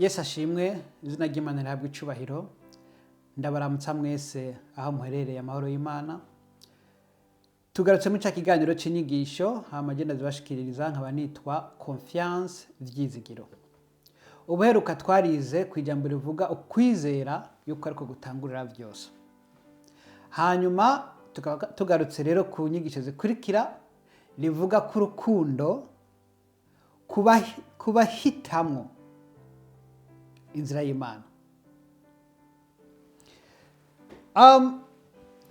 Yesu ashimwe, izina ry'Imana rihabwe icubahiro. Ndabaramutsa mwese aho muherereye, amahoro y'Imana. Tugarutse muri ca kiganiro c'inyigisho, hama je ndazibashikiriza nkaba nitwa Confiance Vyizigiro. Ubuheruka twarize kw'ijambo rivuga ukwizera yuko ariko gutangurira vyose. Hanyuma tukaba tugarutse rero ku nyigisho zikurikira rivuga ku rukundo, kubahitamwo inzira y'Imana.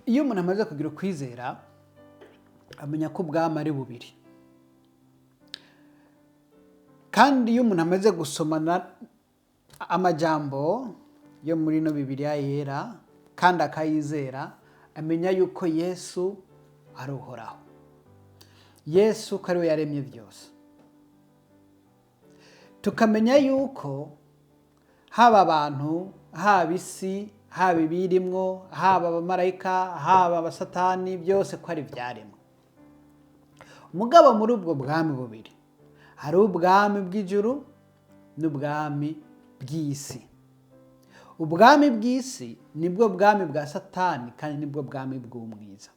Iyo umuntu amaze kugira ukwizera amenya ko ubwami ari bubiri, kandi iyo umuntu amaze gusomana amajambo yo muri no Bibiliya yera kandi akayizera, amenya yuko Yesu ari Uhoraho, Yesu ko ari we yaremye byose. Tukamenya yuko haba abantu, haba isi, haba ibirimwo, haba abamarayika, haba abasatani, byose ko ari ivyaremwe. Mugabo muri ubwo bwami bubiri hari ubwami bw'ijuru n'ubwami bw'isi. Ubwami bw'isi nibwo bwami bwa Satani kandi nibwo bwami bw'umwiza.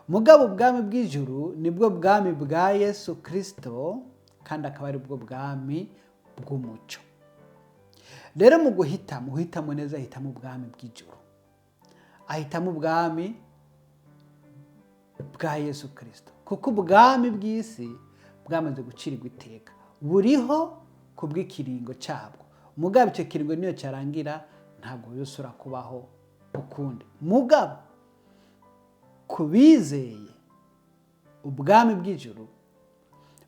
Mugabo ubwami bw'ijuru nibwo bwami bwa Yesu Kristo kandi akaba ari bwo bwami bw'umuco. Rero mu guhitamo, uhitamo neza ahitamo ubwami bw'ijuru, ahitamo ubwami bwa Yesu Kristo, kuko ubwami bw'isi bwamaze gucirirwa iteka, buriho kubw'ikiringo cyabwo. Mugabo icyo kiringo niyo cyarangira ntabwo buzosubira kubaho ukundi. Mugabo kubizeye ubwami bw'ijuru,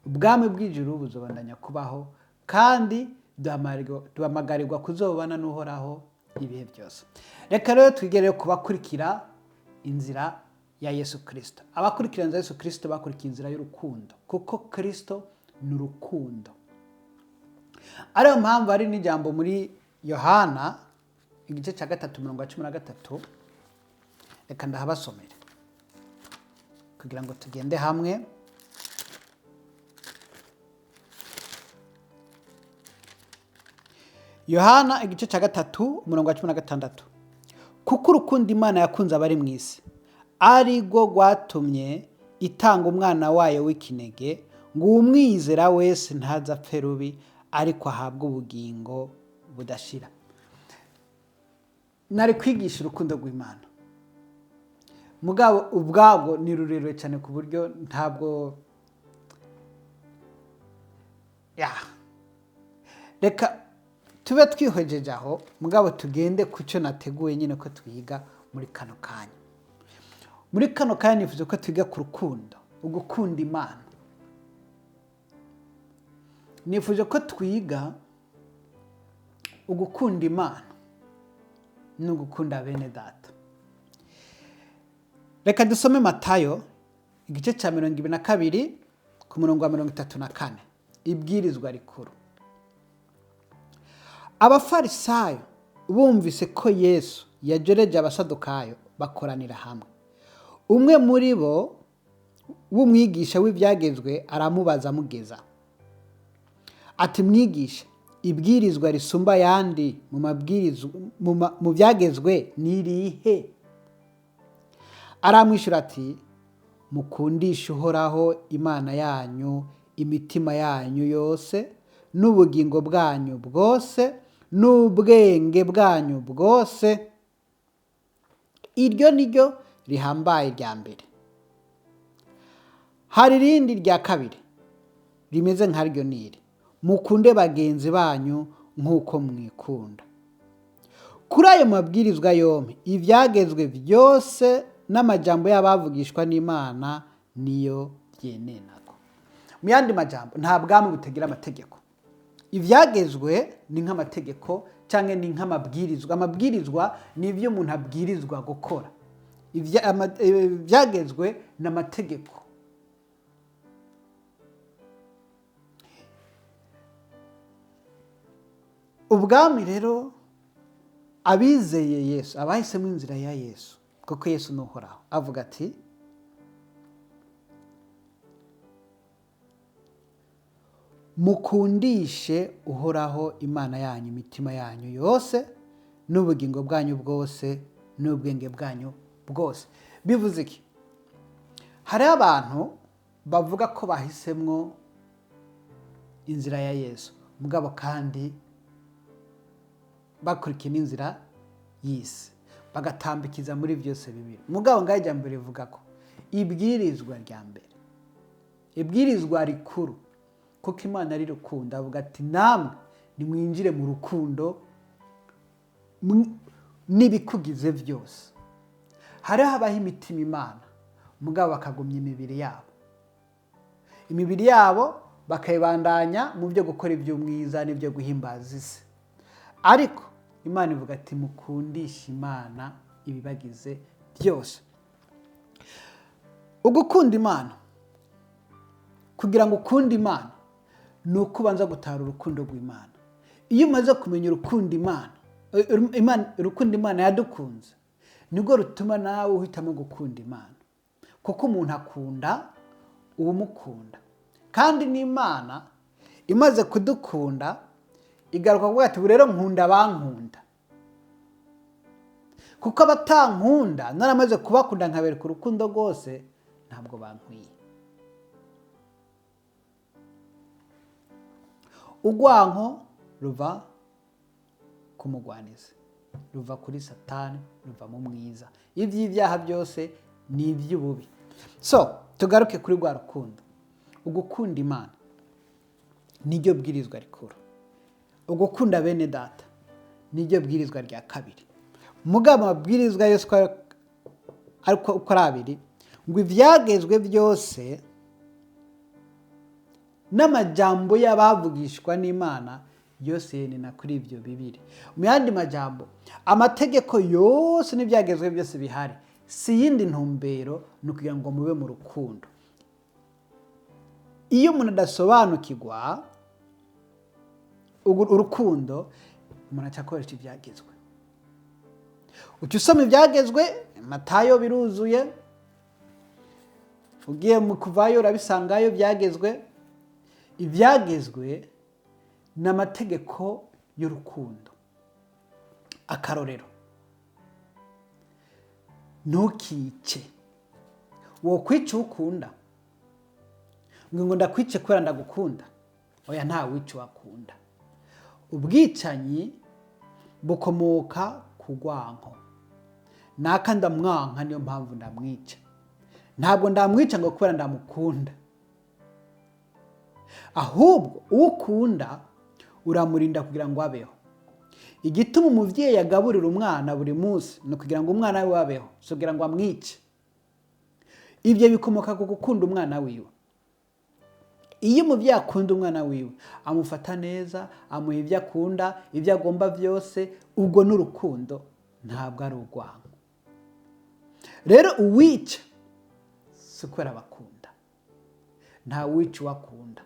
ubwami bw'ijuru buzobandanya kubaho kandi duhamagarirwa kuzobana n'Uhoraho ibihe byose. Reka rero twigere kubakurikira inzira ya Yesu Kristo. Abakurikira inzira ya Yesu Kristo bakurikira inzira y'urukundo, kuko Kristo ni urukundo. Ariyo mpamvu hari n'ijambo muri Yohana igice cya 3 umurongo wa 13, reka ndahabasomere kugira ngo tugende hamwe. Yohana igice cya 3 umurongo wa 16, kuko urukundo Imana yakunze abari mu isi ari rwo rwatumye itanga umwana wayo w'ikinege, ngo uwumwizera wese ntaze apfe rubi, ariko ahabwe ubugingo budashira. Nari kwigisha urukundo rw'Imana, mugabo ubwabwo ni rurerure cyane ku buryo ntabwo ya reka tube twihwejeje aho, mugabo tugende ku cyo nateguye nyine ko twiga muri kano kanya. Muri kano kanya nifuza ko twiga ku rukundo, ugukunda Imana. Nifuje ko twiga ugukunda Imana n'ugukunda bene data. Reka dusome Matayo igice cya 22 ku murongo wa 34, ibwirizwa rikuru. Abafarisayo bumvise ko Yesu yajereje abasadukayo bakoranira hamwe. Umwe muri bo w'umwigisha w'ibyagezwe aramubaza amugeza ati: mwigisha, ibwirizwa risumba ayandi mu byagezwe ni irihe? Aramwishyura ati: mukundishe Uhoraho Imana yanyu imitima yanyu yose n'ubugingo bwanyu bwose n'ubwenge bwanyu bwose. Iryo ni ryo rihambaye rya mbere. Hari irindi rya kabiri rimeze nkaryo, niri: mukunde bagenzi banyu nk'uko mwikunda. Kuri ayo mabwirizwa yombi ibyagezwe byose n'amajambo y'abavugishwa n'Imana niyo byenenako. Mu yandi majambo, nta bwami butagira amategeko. Ibyagezwe ni nk'amategeko cyangwa ni nk'amabwirizwa. Amabwirizwa ni ibyo umuntu abwirizwa gukora. Ibyagezwe ni amategeko. Ubwami rero abizeye Yesu, abahisemo inzira ya Yesu, kuko Yesu ni Uhoraho, avuga ati: Mukundishe Uhoraho Imana yanyu imitima yanyu yose, n'ubugingo bwanyu bwose, n'ubwenge bwanyu bwose. Bivuze iki? Hariho abantu bavuga ko bahisemwo inzira ya Yesu, mugabo kandi bakurikiye n'inzira y'isi, bagatambikiza muri byose bibiri. Mugabo ngaho ijambo rivuga ko ibwirizwa rya mbere, ibwirizwa rikuru, kuko Imana ari rukundo, avuga ati namwe nimwinjire mu rukundo n'ibikugize byose. Hariho abaha imitima Imana, mugabo bakagumya imibiri yabo, imibiri yabo bakayibandanya mu byo gukora iby'umwiza n'ibyo guhimbaza isi. Ariko Imana ivuga ati mukundishe Imana ibibagize byose. Ugukunda Imana, kugira ngo ukunde Imana ni uko ubanza gutara urukundo rw'Imana. Iyo umaze kumenya urukundo Imana, urukundo Imana yadukunze, nibwo rutuma nawe uhitamo gukunda Imana, kuko umuntu akunda uwumukunda. Kandi n'Imana imaze kudukunda igaruka kuvuga ati ubu rero nkunda abankunda, kuko abatankunda naramaze kubakunda nkabereka urukundo rwose, ntabwo bankwiye. Urwanko ruva ku mugwanizi, ruva kuri Satani, ruva mu mwiza. Iby'ibyaha byose ni iby'ububi. So tugaruke kuri rwa rukundo. Ugukunda Imana niryo bwirizwa rikuru, ugukunda bene data niryo bwirizwa rya kabiri. Mugabo amabwirizwa yose uko ari abiri, ngo ibyagezwe byose n'amajambo y'abavugishwa n'Imana yose yenena kuri ibyo bibiri. Mu yandi majambo, amategeko yose n'ibyagezwe byose bihari si yindi ntumbero, ni ukugira ngo mube mu rukundo. Iyo umuntu adasobanukirwa urukundo, umuntu aca akoresha ibyagezwe. Uca usoma ibyagezwe, Matayo biruzuye, ugiye mu kuvayo urabisangayo byagezwe. Ibyagezwe ni amategeko y'urukundo. Akarorero, ntukice. Wokwica uwo ukunda ngo ndakwice kubera ndagukunda? Oya, nta wica uwakunda. Ubwicanyi bukomoka ku rwanko. Naka ndamwanka, niyo mpamvu ndamwica. Ntabwo ndamwica ngo kubera ndamukunda, ahubwo uwo ukunda uramurinda kugira ngo abeho. Igituma umubyeyi agaburira umwana buri munsi ni ukugira ngo umwana we abeho, si ukugira ngo amwice. Ibyo bikomoka ku gukunda umwana wiwe. Iyo umubyeyi akunda umwana wiwe, amufata neza, amuha ibyo akunda, ibyo agomba byose, ubwo ni urukundo, ntabwo ari urwango. Rero uwica si ukubera abakunda, nta wica uwakunda.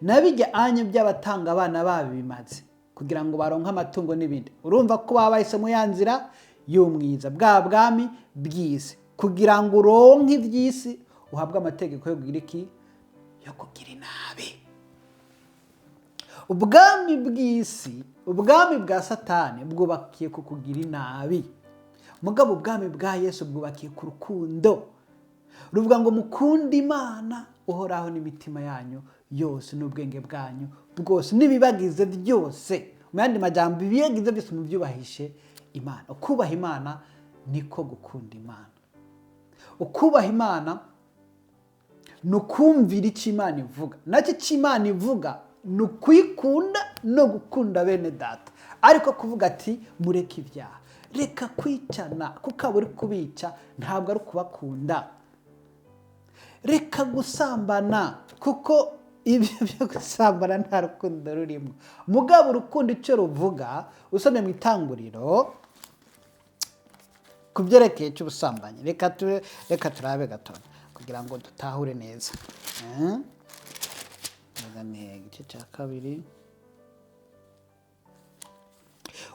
Nabijya anye by'abatanga abana babo bimaze kugira ngo baronke amatungo n'ibindi, urumva ko baba bahisemo ya nzira y'umwiza, bwa bwami bw'isi. Kugira ngo uronke iby'isi uhabwe amategeko yo kugira iki? Yo kugira inabi. Ubwami bw'isi, ubwami bwa Satani bwubakiye ku kugira inabi, mugabo ubwami bwa Yesu bwubakiye ku rukundo. Ruvuga ngo mukunde Imana Uhoraho n'imitima yanyu yose n'ubwenge bwanyu bwose n'ibibagize byose. Mu yandi majambo, ibibagize byose mubyubahishe Imana. Ukubaha Imana niko gukunda Imana. Ukubaha Imana ni ukumvira icyo Imana ivuga, nacyo icyo Imana ivuga ni ukuyikunda no gukunda bene data. Ariko kuvuga ati mureke ibyaha, reka kwicana, kuko abo uri kubica ntabwo ari ukubakunda. Reka gusambana, kuko ibyo byo gusambana nta rukundo rurimo. Mugabo urukundo icyo ruvuga, usomye mu itanguriro ku byerekeye cy'ubusambanyi, reka turabe gato kugira ngo dutahure neza. Igice cya kabiri,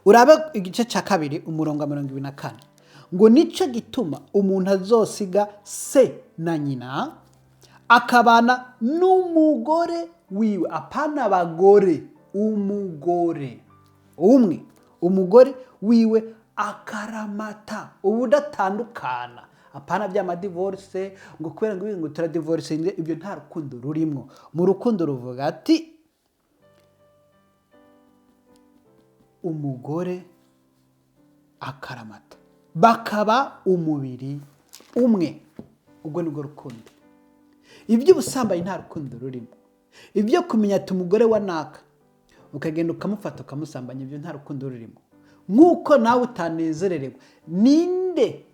urabe igice cya kabiri umurongo wa 24, ngo nicyo gituma umuntu azosiga se na nyina Akabana n'umugore wiwe, apana abagore, umugore umwe, umugore wiwe akaramata, ubudatandukana. Apana by'amadivorce ngo kubera ngo ngo turadivorce, ibyo nta rukundo rurimo. Mu rukundo ruvuga ati umugore akaramata, bakaba umubiri umwe. Ubwo nibwo rukundo. Iby'ubusambanyi nta rukundo rurimo. Ibyo kumenya ati umugore wa naka, ukagenda ukamufata ukamusambanya, ibyo nta rukundo rurimo. Nk'uko nawe utanezererewe, ninde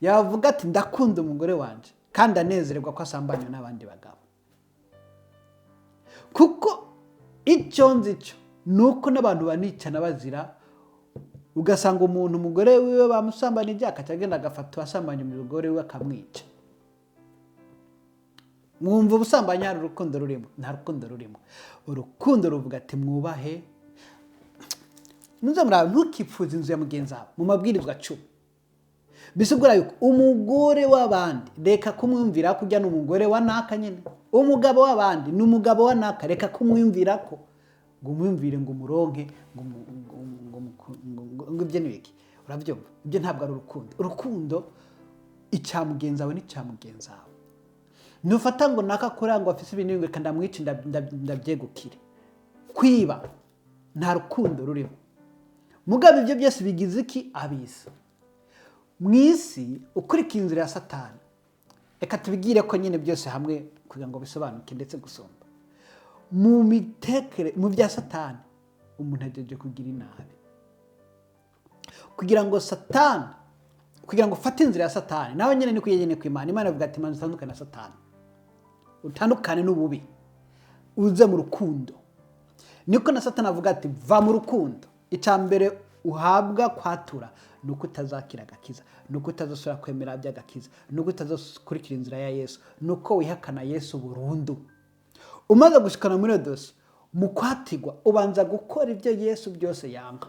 yavuga ati ndakunda umugore wanje kandi anezererwa ko asambanywa n'abandi bagabo? Kuko icyo nzi cyo ni uko n'abantu banicana bazira, ugasanga umuntu umugore wiwe bamusambanije akaca agenda agafata uwasambanye umugore wiwe akamwica. Mwumva ubusambanyi hari urukundo rurimo? Nta rukundo rurimo. Urukundo ruvuga ati mwubahe, muze murabe, ntukipfuze inzu ya mugenzi wawe mu mabwirizwa 10. Bisigura yuko umugore w'abandi reka kumwumvira ko ujya n'umugore wa naka nyine, umugabo w'abandi ni umugabo wa naka, reka kumwumvira ko ngo umwumvire ngo umuronke ngo ibyo ni biki. Urabyumva? Ibyo ntabwo ari urukundo. Urukundo icya mugenzi wawe n'icya mugenzi wawe. Nufata ngo naka kora ngo afise ibintu ngo ndamwice ndabyegukire. Kwiba nta rukundo rurimo. Mugabo ibyo byose bigize iki? Abisi. Mu isi ukurikira inzira ya Satani. Reka tubigire ko nyine byose hamwe kugira ngo bisobanuke ndetse gusumba. Mu mitekere mu bya Satani umuntu agejeje kugira inabi. Kugira ngo Satani, kugira ngo ufate inzira ya Satani, nawe nyine ni kuyegene ku Imana. Imana ivuga ati manza utandukane na Satani, utandukane n'ububi, uze mu rukundo. Niko na Satani avuga ati va mu rukundo. Icya mbere uhabwa kwatura ni uko utazakira agakiza, ni uko utazasubira kwemera by'agakiza, ni uko utazakurikira inzira ya Yesu, ni uko wihakana Yesu burundu. Umaze gushikana muri dosiye, mu kwatigwa ubanza gukora ibyo Yesu byose yanga.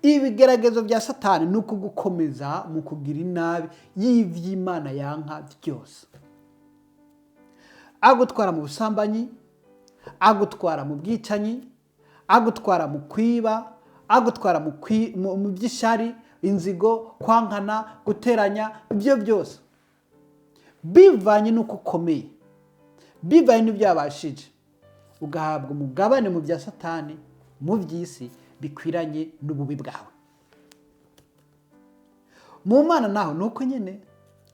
Ibigeragezo bya Satani ni ukugukomeza mu kugira inabi y'ivy'Imana yanka byose. Agutwara mu busambanyi, agutwara mu bwicanyi, agutwara mu kwiba, agutwara mu by'ishari, inzigo, kwankana, guteranya, ibyo byose bivanye n'uko ukomeye, bivanye n'ibyo yabashije, ugahabwa umugabane mu bya Satani, mu by'isi bikwiranye n'ububi bwawe. Mu Mana naho nuko nyene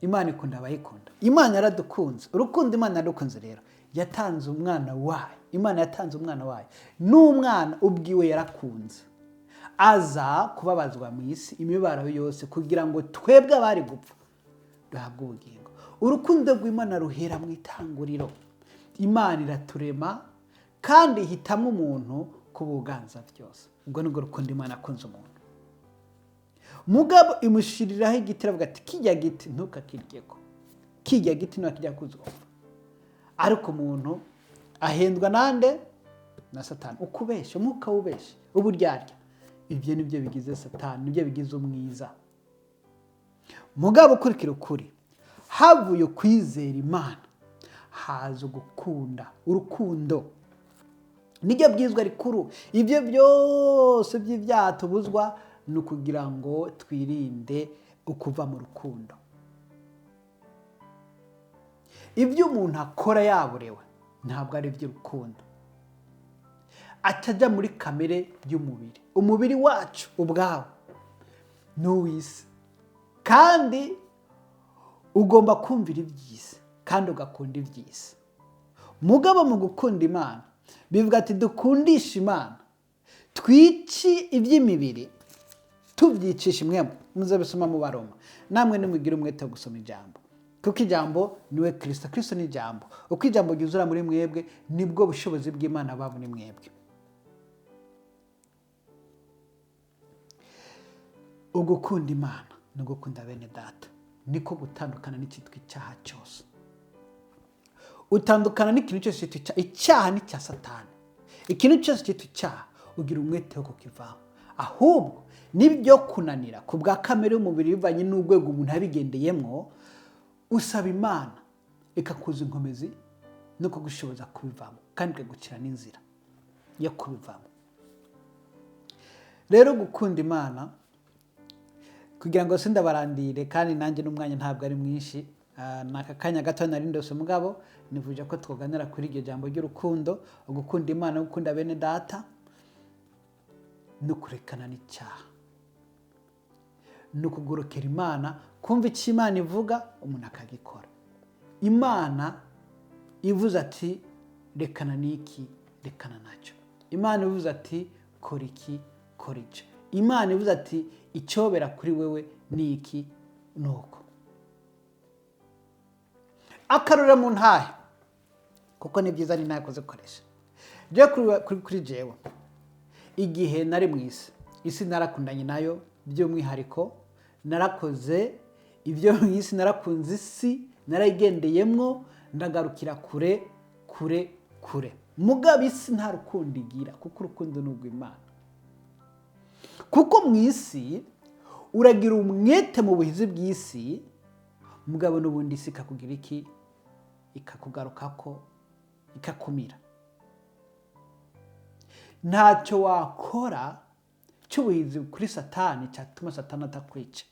Imana ikunda abayikunda. Imana yaradukunze. Urukundo Imana yaradukunze rero, yatanze umwana wayo. Imana yatanze umwana wayo. N'umwana ubwiwe yarakunze. Aza kubabazwa mu isi imibabaro yose kugira ngo twebwe abari gupfa duhabwe ubugingo. Urukundo rw'Imana ruhera mu itanguriro. Imana iraturema kandi ihitamo umuntu kubuganza byose. Ubwo nibwo rukundo Imana akunze umuntu. Mugabo imushiriraho igiti aravuga ati kijya giti ntukakiryeko, kijya giti ntukakijya kuzopfa. Ariko umuntu ahendwa nande? Na Satani. Ukubesha, umwuka wubesha, uburyarya. Ibyo nibyo bigize Satani, nibyo bigize umwiza. Mugabo ukurikira ukuri, havuye kwizera Imana haza gukunda. Urukundo niryo bwizwa rikuru. Ibyo byose by'ibyaha tubuzwa ni ukugira ngo twirinde ukuva mu rukundo. Ibyo umuntu akora yaburewe ntabwo ari iby'urukundo, atajya muri kamere y'umubiri. Umubiri wacu ubwawo ni uw'isi, kandi ugomba kumvira iby'isi kandi ugakunda iby'isi. Mugabo mu gukunda Imana bivuga ati dukundishe Imana, twici iby'imibiri tubyicisha imwemo. Muzabisoma mu Baroma. Namwe nimugire umwete wo gusoma ijambo, kuko ijambo niwe Kristo, Kristo ni ijambo. Uko ijambo ryuzura muri mwebwe nibwo bushobozi bw'Imana buba muri mwebwe. Ugukunda Imana no gukunda bene data niko gutandukana n'icyitwa icyaha cyose. Utandukana n'ikintu cyose cyitwa icyaha. Icyaha ni icya Satani. Ikintu cyose cyitwa icyaha ugira umwete wo kukivaho. Ahubwo nibyo kunanira ku bwa kamere y'umubiri bivanye n'urwego umuntu abigendeyemo, Usaba Imana ikakuza inkomezi no kugushoboza kubivamo, kandi ikagucira n'inzira yo kubivamo. Rero gukunda Imana, kugira ngo sindabarandire, kandi nanjye n'umwanya ntabwo ari mwinshi, ni aka kanya gato nari ndose, mugabo nivuje ko twoganira kuri iryo jambo ry'urukundo, gukunda Imana, gukunda bene data, no kurekana n'icyaha, ni ukugorokera Imana, kumva icyo Imana ivuga umuntu akagikora. Imana ivuze ati rekana n'iki, rekana nacyo. Imana ivuze ati kora iki, kora icyo. Imana ivuze ati icyobera kuri wewe ni iki, ni uko. Akarorero mu ntahe, kuko ni byiza ni ntahe kuzikoresha. Jewe kuri jewe, igihe nari mu isi, isi narakundanye nayo by'umwihariko, narakoze ibyo mu isi, narakunze isi, narayigendeyemwo, ndagarukira kure kure kure. Mugabo isi nta rukundo igira, kuko urukundo ni urw'Imana. Kuko mu isi uragira umwete mu buhizi bw'isi, mugabo n'ubundi isi ikakugira iki? Ikakugarukako, ikakumira. Ntacyo wakora cy'ubuhizi kuri Satani cyatuma Satani atakwica,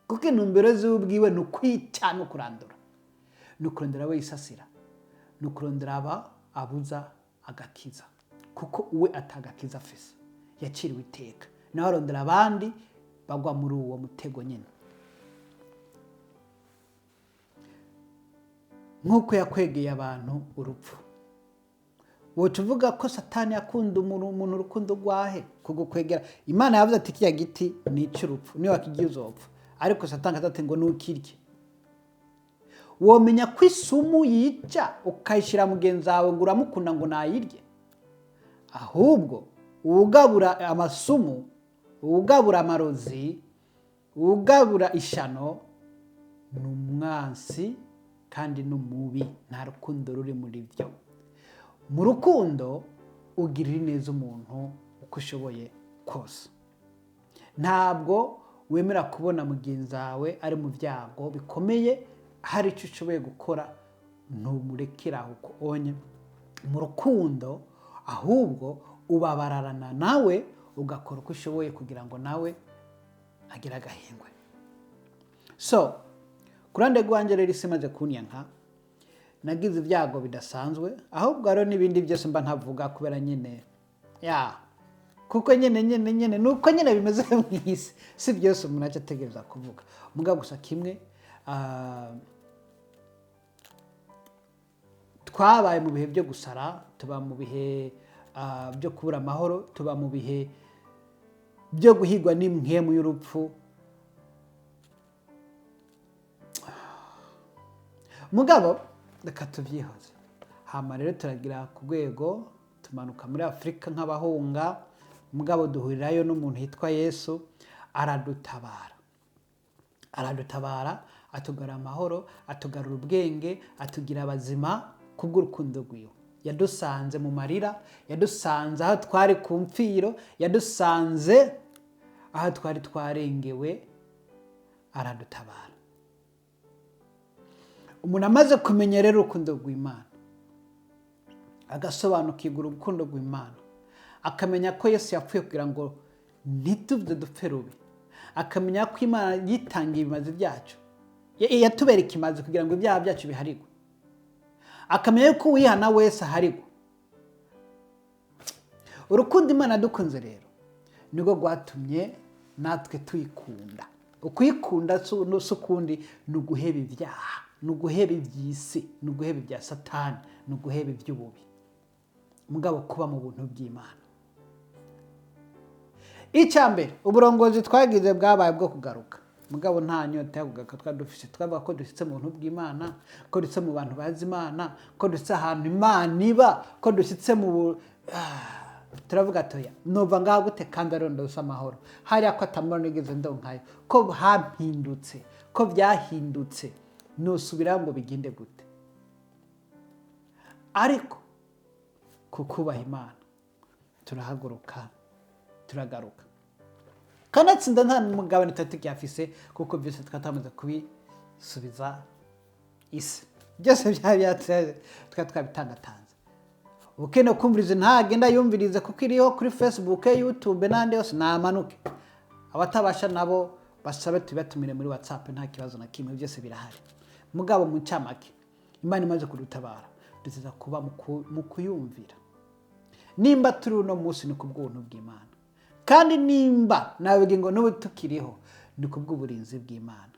kuko intumbero z'ubwiwe ni ukwica no kurandura, ni ukurondera abo yisasira, ni ukurondera aba abuza agakiza, kuko we atagakiza afise, yaciriwe iteka, nawe arondera abandi bagwa muri uwo mutego nyine. Nk'uko yakwegeye abantu urupfu, woca uvuga ko Satani yakunda umuntu urukundo rwahe kugukwegera. Imana yavuze ati kiriya giti ni icy'urupfu, niyo wakigiye uzopfa, ariko Satani akavuga ati ngo nukirye. Womenya ko isumu yica ukayishyira mugenzi wawe ngo uramukunda ngo nayirye? Ahubwo uwugabura amasumu, uwugabura amarozi, uwugabura ishano ni umwansi kandi ni umubi, nta rukundo ruri muri byo. Mu rukundo ugirira neza umuntu uko ushoboye kose. Ntabwo wemera kubona mugenzi wawe ari mu byago bikomeye, hari icyo ushoboye gukora ntumurekere aho uko onye. Mu rukundo ahubwo ubabararana nawe, ugakora uko ushoboye kugira ngo nawe agire agahengwe. So ku ruhande rwanjye rero isi imaze kunyanka, nagize ibyago bidasanzwe, ahubwo hariho n'ibindi byose mba ntavuga kubera nyine ya kuko nyine nyine nyine nuko nyine bimeze mu isi, si byose umuntu aca ategereza kuvuga. Mugabo gusa kimwe, twabaye mu bihe byo gusara, tuba mu bihe byo kubura amahoro, tuba mu bihe byo guhigwa n'impwemu y'urupfu. Mugabo reka tubyihoze. Hama rero turagira ku rwego tumanuka muri Afurika nk'abahunga, mugabo duhurirayo n'umuntu yitwa Yesu, aradutabara. Aradutabara, atugarura amahoro, atugarura ubwenge, atugira abazima kubw'urukundo rwiwe. Yadusanze mu marira, yadusanze aho twari ku mfiro, yadusanze aho twari twarengewe, aradutabara. Umuntu amaze kumenya rero urukundo rw'Imana, agasobanukirwa urukundo rw'Imana, akamenya ko Yesu yapfuye kugira ngo ntituve dupfe rubi, akamenya ko Imana yitangiye ibimazi byacu, yatubereka imazi kugira ngo ibyaha byacu biharigwe, akamenya ko uwihana wese aharigwa. Urukundo Imana yadukunze rero nirwo rwatumye natwe tuyikunda. Ukuyikunda si ukundi, ni uguheba ibyaha, ni uguheba iby'isi, ni uguheba ibya Satani, ni uguheba iby'ububi, mugabo kuba mu buntu bw'Imana. Icya mbere, uburongozi twagize bwabaye bwo kugaruka, mugabo nta nyota yo kugaruka twari dufise. Twavuga ko dushyitse mu buntu bw'Imana, ko dushyitse mu bantu bazi Imana, ko dushyitse ahantu Imana iba, ko dushyitse mu turavuga toya nova ngaha gute kandi ariho ndose amahoro, hariya ko atamahoro nigeze ndonkayo, ko hampindutse, ko byahindutse, nusubira ngo bigende gute? Ariko kukubaha Imana turahaguruka, turagaruka. Kanatsinda nta mugabane tutari tukiyafise, kuko byose twatamaze Subiza isi byose byari twari twabitangatanze. Ukeneye kumviriza ntagenda yumvirize, kuko iriho kuri Facebook, YouTube n'ahandi hose, namanuke. Abatabasha nabo basabe tubatumire muri WhatsApp, nta kibazo na kimwe, byose birahari. Mugabo mu ncamake, Imana imaze kudutabara, dutegerezwa kuba mu kuyumvira. Nimba turi uno munsi ni kubw'ubuntu bw'Imana, kandi nimba nababwiye ngo n'ubu tukiriho ni kubw'uburinzi bw'Imana.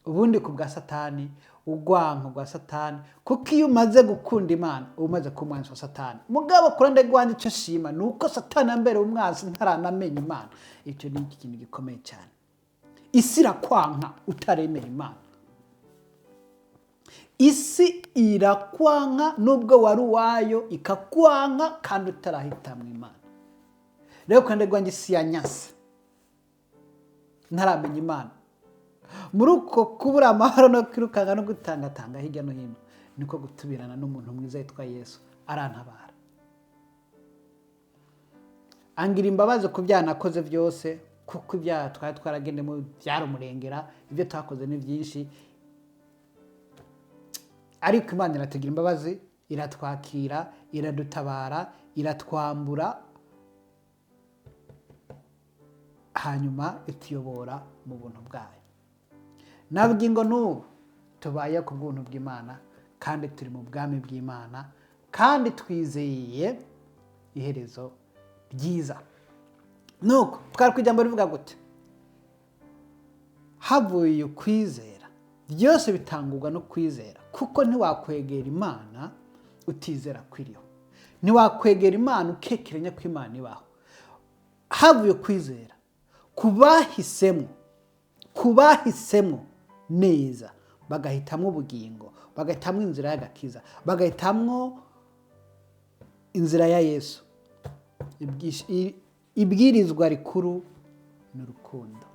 Ubundi ku bwa Satani, urwanko rwa Satani, kuko iyo umaze gukunda Imana uba umaze kuba umwansi wa Satani. Mugabo ku ruhande rwanjye, icyo shima ni uko Satani yambereye umwansi ntaranamenya Imana. Icyo ni ikintu gikomeye cyane. Isi irakwanka utaremera Imana, isi irakwanka nubwo wari uwayo, ikakwanka kandi utarahitamwo Imana. Rero ku ruhande rwanjye, isi yanyase ntaramenya Imana. Muri uko kubura amahoro no kwirukanka no gutangatanga hirya no hino, niko gutubirana n'umuntu mwiza witwa Yesu, arantabara, angira imbabazi ku byaha nakoze byose, kuko ibyaha twari twaragendemo byarumurengera, ibyo twakoze ni byinshi. Ariko Imana iratugira imbabazi, iratwakira, iradutabara, iratwambura, hanyuma ituyobora mu buntu bwayo. Nabwo ngo n'ubu tubaye ku bw'ubuntu bw'Imana, kandi turi mu bwami bw'Imana, kandi twizeye iherezo ryiza. Nuko twari ku ijambo rivuga gute? Havuye ukwizera, byose bitangurwa no kwizera, kuko ntiwakwegera Imana utizera kwiriho, ntiwakwegera Imana ukekeranya ko Imana ibaho. Havuye ukwizera ku bahisemo neza, bagahitamo ubugingo, bagahitamo inzira y'agakiza, bagahitamo inzira ya Yesu. Ibwirizwa rikuru ni urukundo,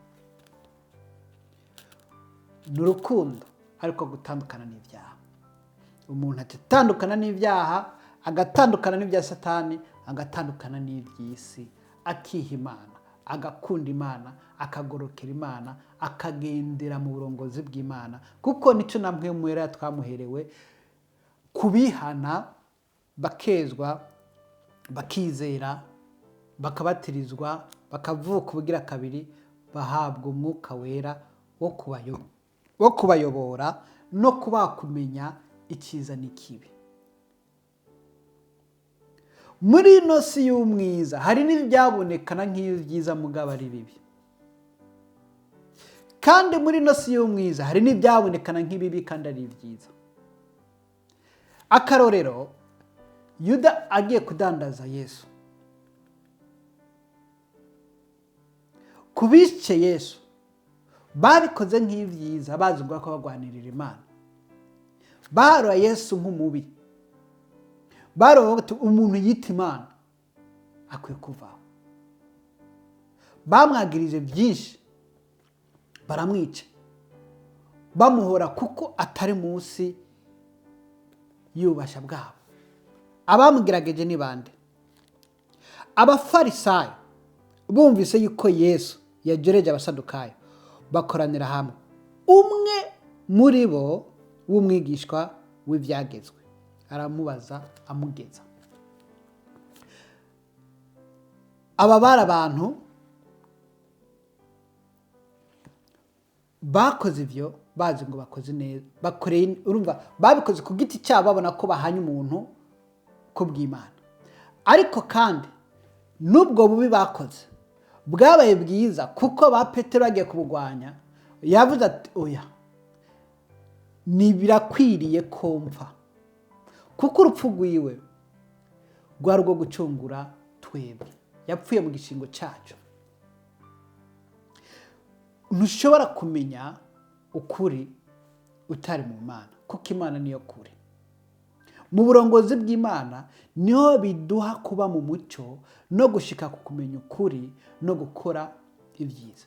ni urukundo, ariko gutandukana n'ibyaha. Umuntu atandukana n'ibyaha, agatandukana n'ibya Satani, agatandukana n'iby'isi, akiha Imana, agakunda Imana, akagorokera Imana, akagendera mu burongozi bw'Imana, kuko nicyo namwe mwera twamuherewe kubihana, bakezwa, bakizera, bakabatirizwa, bakavuka ubugira kabiri, bahabwa Umwuka Wera wo kubayobora no kubaha kumenya icyiza n'ikibi. Muri ino si y'umwiza hari n'ibyabonekana nk'ibyiza mugabo ari bibi, kandi muri ino si y'umwiza hari n'ibyabonekana nk'ibibi kandi ari byiza. Akarorero, Yuda agiye kudandaza Yesu, ku bice Yesu babikoze nk'ibyiza, bazi ko bagwanirira Imana. Barora Yesu nk'umubi, barora bati umuntu yita Imana akwiye kuvaho. Bamwagirije byinshi, baramwica, bamuhora kuko atari munsi y'ububasha bwabo. Abamugerageje ni bande? Abafarisayo bumvise yuko Yesu yagereje Abasadukayo, bakoranira hamwe. Umwe muri bo w'umwigishwa w'ibyagezwe aramubaza, amugeza. Aba bari abantu bakoze ibyo bazi ngo bakoze neza, bakoreye, urumva babikoze ku giti cyabo, babona ko bahanye umuntu ku bw'Imana. Ariko kandi n'ubwo bubi bakoze bwabaye bwiza, kuko ba Petero bagiye kubugwanya, yavuze ati oya, ni birakwiriye ko mpfa, kuko urupfu rwiwe rwari urwo gucungura twebwe, yapfuye mu gishingo cyacu. Ntushobora kumenya ukuri utari mu Mana, kuko Imana niyo kuri. Mu burongozi bw'Imana niho biduha kuba mu mucyo no gushika ku kumenya ukuri no gukora ibyiza.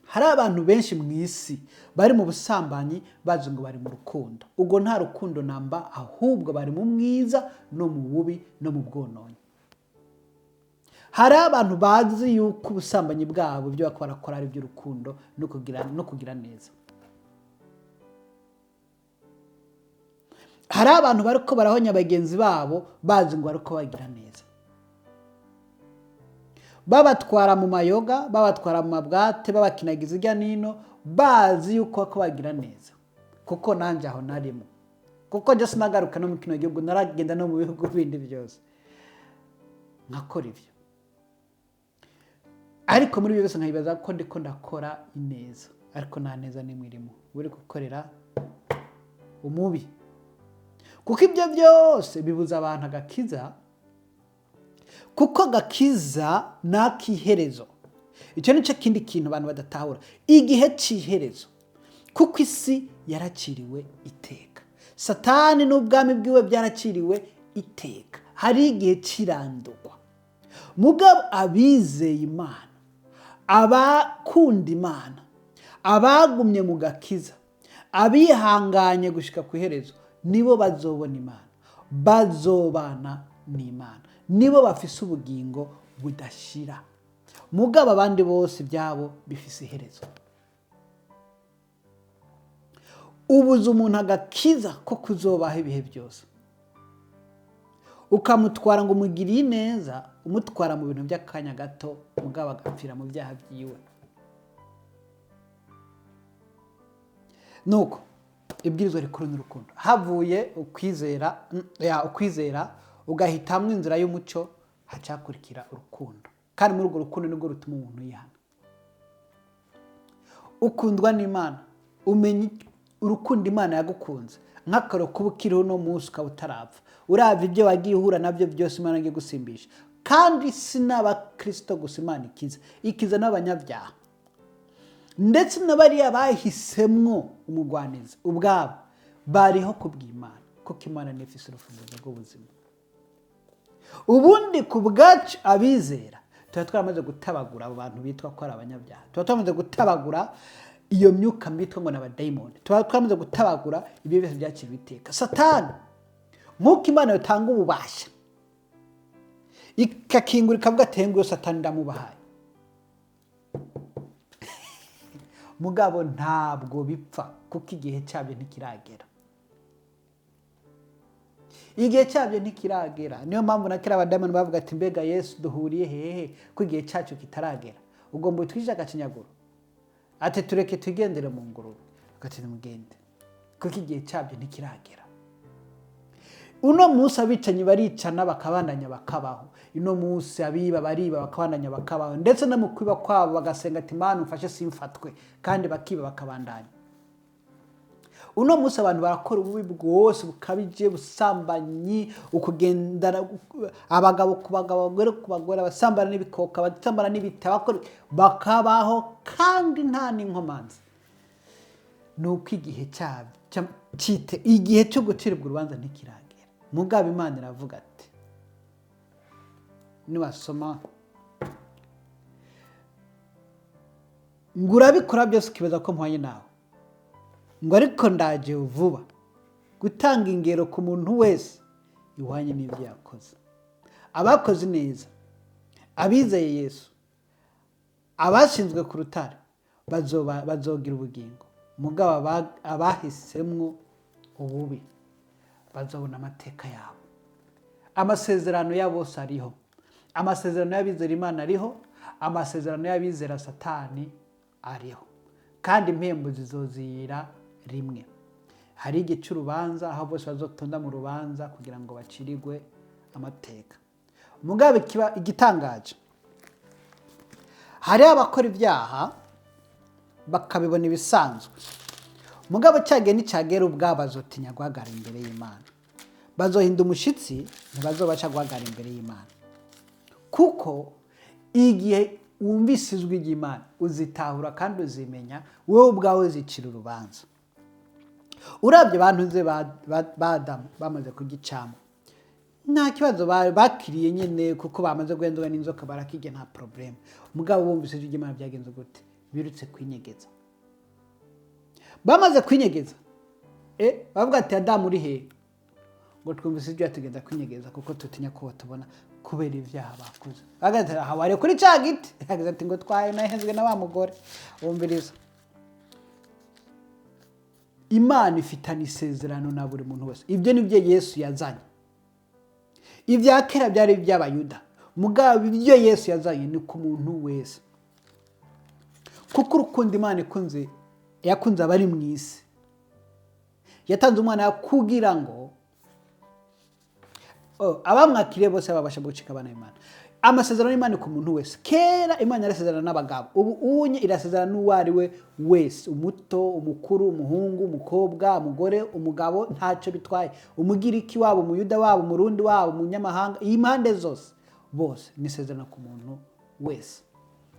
Hari abantu benshi mu isi bari mu busambanyi bazi ngo bari mu rukundo. Ubwo nta rukundo namba, ahubwo bari mu mwiza no mu bubi no mu bwononyi. Hari abantu bazi yuko ubusambanyi bwabo ibyo bakora ari iby'urukundo no kugira neza. Hari abantu bariko barahonya bagenzi babo bazi ngo bariko bagira neza, babatwara mu mayoga, babatwara mu mabwate, babakinagiza irya nino, bazi yuko bariko bagira neza. Kuko nanjye aho narimo, kuko njye sinagaruka no mu kino gihugu, naragenda no mu bihugu bindi byose nkakora ibyo, ariko muri ibyo byose nkabibaza ko ndiko ndakora ineza, ariko nta neza n'imwe irimo, uri gukorera umubi. Kuko ibyo byose bibuza abantu agakiza, kuko agakiza ni ak'iherezo. Icyo ni cyo kindi kintu abantu badatahura, igihe cy'iherezo, kuko isi yaraciriwe iteka, Satani n'ubwami bwiwe byaraciriwe iteka. Hari igihe cy'irandurwa. Mugabo abizeye Imana, abakunda Imana, abagumye mu gakiza, abihanganye gushika ku iherezo, nibo bazobona Imana, bazobana n'Imana, nibo bafise ubugingo budashira. Mugabo abandi bose ibyabo bifise iherezo. Ubuza umuntu agakiza ko kuzobaho ibihe byose, ukamutwara ngo umugiriye neza, umutwara mu bintu by'akanya gato, mugabo agapfira mu byaha byiwe. Nuko ibwirizwa rikuru n'urukundo. Havuye ukwizera, ukwizera ugahitamwo inzira y'umuco, hacakurikira urukundo. Kandi muri urwo rukundo nirwo rutuma umuntu yihana. Ukundwa n'Imana, umenya urukundo Imana yagukunze, nk'akaro kuba ukiriho uno munsi ukaba utarapfa, uravye ibyo wagiye uhura nabyo byose Imana igiye gusimbisha. Kandi si n'abakristo gusa Imana ikiza, ikiza n'abanyabyaha, ndetse n'abariya bahisemwo umugwanizi ubwabo bariho kubw'Imana, kuko Imana niyo ifise urufunguzo rw'ubuzima. Ubundi ku bwacu abizera tuba twaramaze gutabagura abo bantu bitwa ko ari abanyabyaha, tuba twamaze gutabagura iyo myuka mibi ngo ni abadayimoni, tuba twamaze gutabagura ibyo byose byakiriwe iteka. Satani nk'uko Imana yotanga ububasha ikakingura ikavuga ati nguyu Satani ndamubahaye, mugabo ntabwo bipfa kuko igihe cyabyo ntikiragera. Igihe cyabyo ntikiragera. Niyo mpamvu na kera abadayimoni bavuga ati mbega Yesu duhuriye hehe ko igihe cyacu kitaragera, ugomba utwije agacinyaguro, ati tureke tugendere mu ngurube, ati nimugende kuko igihe cyabyo ntikiragera. Uno munsi abicanyi baricana bakabandanya bakabaho, uno munsi abiba bariba bakabandanya bakabaho, ndetse no mu kwiba kwabo bagasenga ati Mana umfashe simfatwe, kandi bakiba bakabandanya. Uno munsi abantu barakora ububi bwose bukabije, busambanyi, ukugendana abagabo ku bagabo, abagore ku bagore, abasambana n'ibikoka, abasambana n'ibiti, bakabaho kandi nta n'inkomanzi. Nuko igihe cyabyo cyite, igihe cyo gucirwa urubanza ntikiragera. Mugabo Imana iravuga ati niwasoma ngo urabikora byose ukibaza ko mpwanye nawe, ngo ariko ndaje vuba gutanga ingero ku muntu wese ihwanye n'ibyo yakoze. Abakoze neza, abizeye Yesu, abashinzwe ku rutare bazogira ubugingo, mugabo abahisemwo ububi bazobona amateka yabo. Amasezerano ya bose ariho, amasezerano y'abizera Imana ariho, amasezerano y'abizera Satani ariho, kandi impembo zizozira rimwe. Hari igihe cy'urubanza aho bose bazotonda mu rubanza kugira ngo bacirigwe amateka. Mugabe kiba igitangaje, hari abakora ibyaha bakabibona ibisanzwe, mugabo cyagiye n'icyagera ubwabo bazotinya guhagarara imbere y'Imana, bazohinda umushitsi, ntibazobaca guhagarara imbere y'Imana. Kuko igihe wumvise ijwi ry'Imana uzitahura kandi uzimenya, wowe ubwawe uzicira urubanza. Urabye abantu nze ba Adamu bamaze kugicamo, nta kibazo bakiriye nyine, kuko bamaze guhendwa n'inzoka barakirya, nta problème. Mugabo bumvise ijwi ry'Imana byagenze gute? Birutse kwinyegeza. Bamaze kwinyegeza, bavuga ati Adamu uri he? Ngo twumvise ijwi tugenda kwinyegeza kuko tutinya ko batubona kubera ibyaha bakoze. Bavuga ati aha wari kuri cya giti, yagize ati ngo twaye nahenzwe na wa mugore. Wumviriza, Imana ifitanye isezerano na buri muntu wese. Ibyo ni byo Yesu yazanye. Ibya kera byari iby'Abayuda, mugabo ibyo Yesu yazanye ni ku muntu wese, kuko urukundo Imana ikunze yakunze abari mu isi, yatanze umwana kugira ngo abamwakiriye bose babasha gucika abana b'Imana. Amasezerano y'Imana ku muntu wese. Kera Imana yarasezerana n'abagabo, ubu unye irasezerana n'uwo ari we wese, umuto, umukuru, umuhungu, umukobwa, umugore, umugabo, ntacyo bitwaye, Umugiriki wabo, Umuyuda wabo, Umurundi wabo, umunyamahanga, iyi mpande zose, bose ni isezerano ku muntu wese.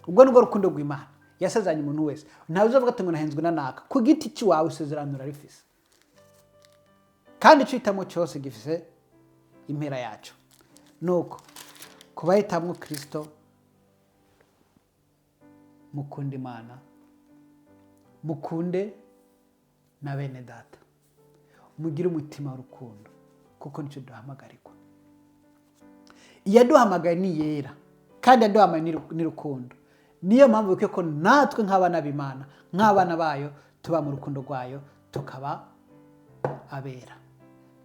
Ubwo nibwo rukundo rw'Imana yasezeranye umuntu wese. Ntawe uzavuga ati ngo nahenzwe na naka. Ku giti cy'iwawe isezerano urarifise, kandi icyo uhitamo cyose gifise impera yacyo. Nuko kubahitamwo Kirisito, mukunde Imana, mukunde na bene data, mugire umutima w'urukundo, kuko nicyo duhamagarirwa. Iyaduhamagaye ni yera, kandi yaduhamagaye n'urukundo. Niyo mpamvu bikwiye ko natwe nk'abana b'Imana, nk'abana bayo, tuba mu rukundo rwayo, tukaba abera,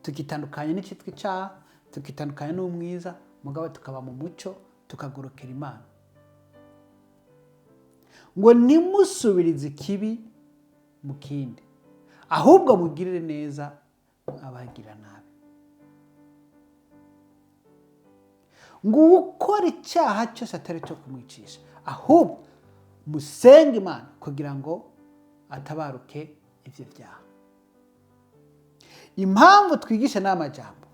tukitandukanya n'icyitwa icyaha, tukitandukanya n'umwiza, mugabo tukaba mu mucyo, tukagorokera Imana. Ngo ntimusubirize ikibi mu kindi, ahubwo mugirire neza abagira nabi. Ngo ukora icyaha cyose atari cyo kumwicisha, ahubwo musenge Imana kugira ngo atabaruke ibyo byaha. Impamvu twigisha n'amajambo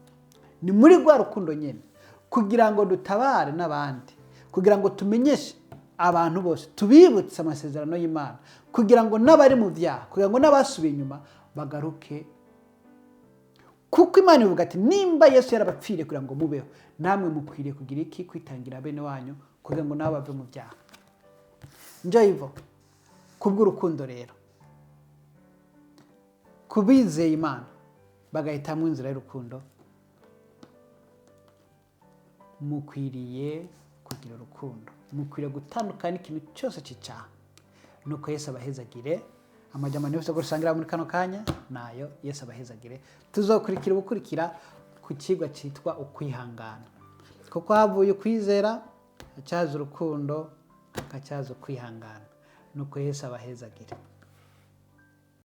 ni muri rwa rukundo nyine, kugira ngo dutabare n'abandi, kugira ngo tumenyeshe abantu bose, tubibutse amasezerano y'Imana, kugira ngo n'abari mu byaha, kugira ngo n'abasubiye inyuma bagaruke. Kuko Imana ivuga ati nimba Yesu yarabapfiriye kugira ngo mubeho, namwe mukwiriye kugira iki? Kwitangira bene wanyu kugira ngo nabo bave mu byaha. Njyo ivo kubw'urukundo rero, kubizeye Imana bagahitamo inzira y'urukundo, mukwiriye kugira urukundo, mukwiriye gutandukana n'ikintu cyose cy'icyaha. Nuko Yesu abahezagire. Amajyambere yose gusangira muri kano kanya nayo, Yesu abahezagire. Tuzokurikira ubukurikira ku kigwa cyitwa ukwihangana, kuko havuye ukwizera hacyaza urukundo, hacyaza ukwihangana. Nuko Yesu abahezagire.